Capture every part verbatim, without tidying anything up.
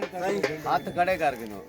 ہتھ کھڑے کر گھنو۔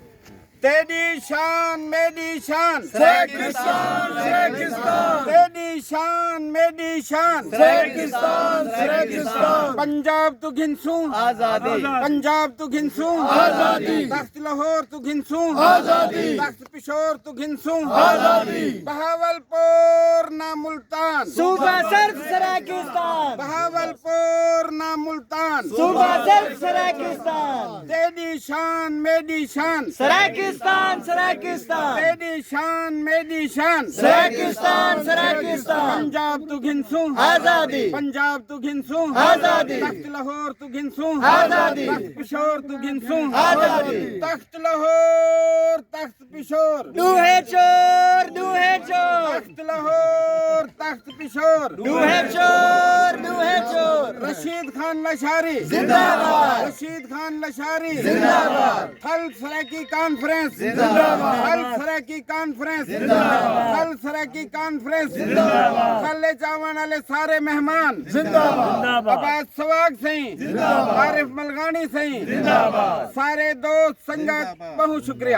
تیݙی شان میݙی شان۔ سرائیکستان، سرائیکستان۔ تیݙی شان میݙی شان۔ سرائیکستان، سرائیکستان۔ پنجاب توں گھنسوں آزادی۔ پنجاب توں گھنسوں آزادی۔ تخت لاہور توں گھنسوں آزادی۔ تخت پشور توں گھنسوں آزادی۔ بہاول پور نہ ملتان۔ صوبہ صرف سرائیکستان۔ بہاول پور نہ ملتان۔ صوبہ صرف سرائیکستان۔ تیݙی شان میݙی شان۔ سرائیکستان، سرائیکستان۔ تیݙی شان میݙی شان۔ سرائیکستان، سرائیکستان۔ پنجاب توں گھنسوں آزادی۔ پنجاب توں گھنسوں آزادی۔ تخت لاہور توں گھنسوں آزادی۔ تخت پشور توں گھنسوں آزادی۔ تخت لاہور، تخت پشور۔ ݙوہیں چور، ݙوہیں چور۔ تخت لاہور، تخت پشور۔ ݙوہیں چور، ݙوہیں چور۔ رشید خان لشاری زندہ باد۔ رشید خان لشاری زندہ باد۔ تھل سرائیکی کانفرنس زندہ باد۔ تھل سرائیکی کانفرنس زندہ باد۔ تھل سرائیکی کانفرنس زندہ باد۔ تھل اچ آوݨ والے سارے مہمان زندہ باد۔ عباس سواگ سئیں زندہ باد۔ عارف ملغانی سئیں زندہ باد۔ سارے دوست سنگت، بہت شکریہ۔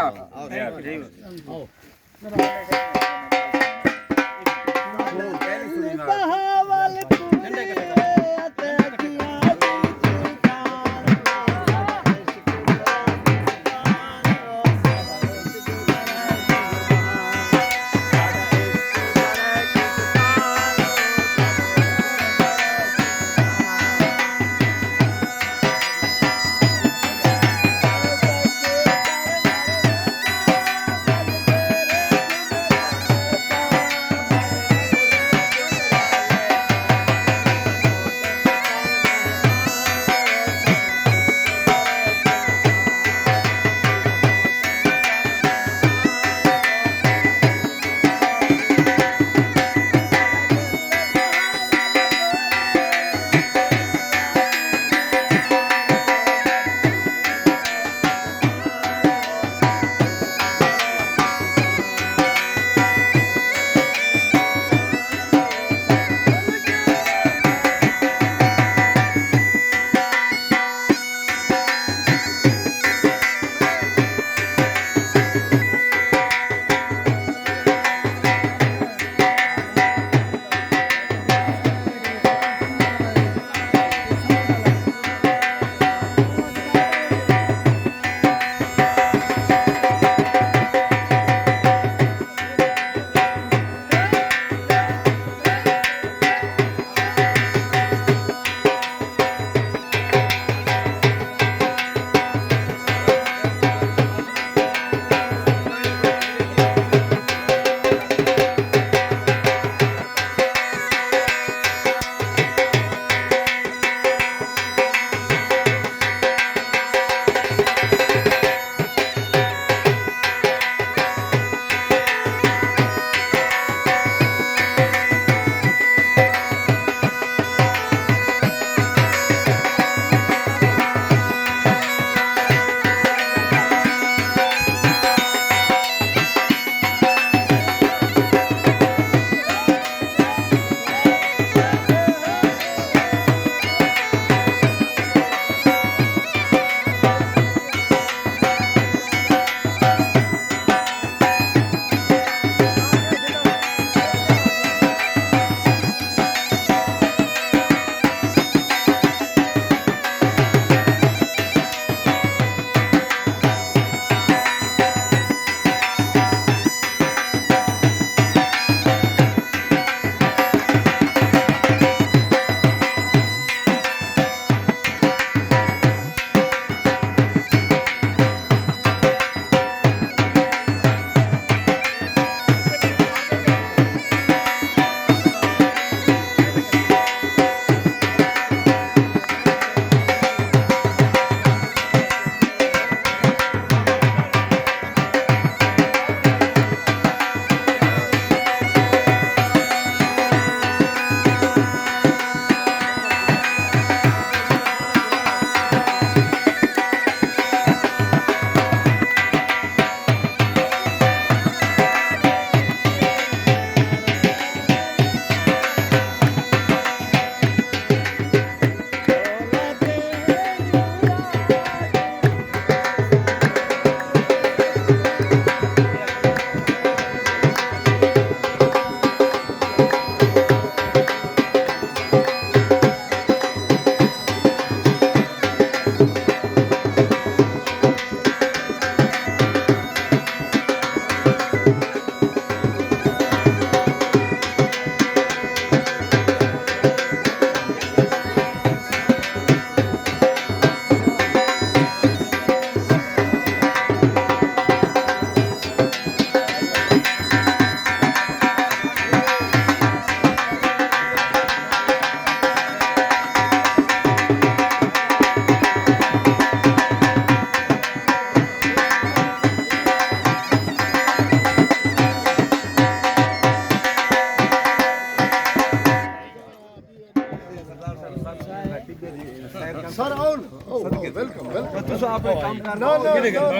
سر آؤ نا۔ آؤ، آؤ، ویلکم، ویلکم۔ تساں اپݨے کم کر نہ، نہ، نہ،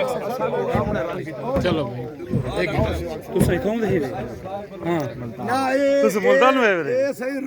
نہ۔ چلو بھائی، ایک گھنٹہ۔ تساں اتھوں دے ہی؟ ہاں۔ نہ، اے، تساں ملتان اے، ہوئے ویلے؟ اے صحیح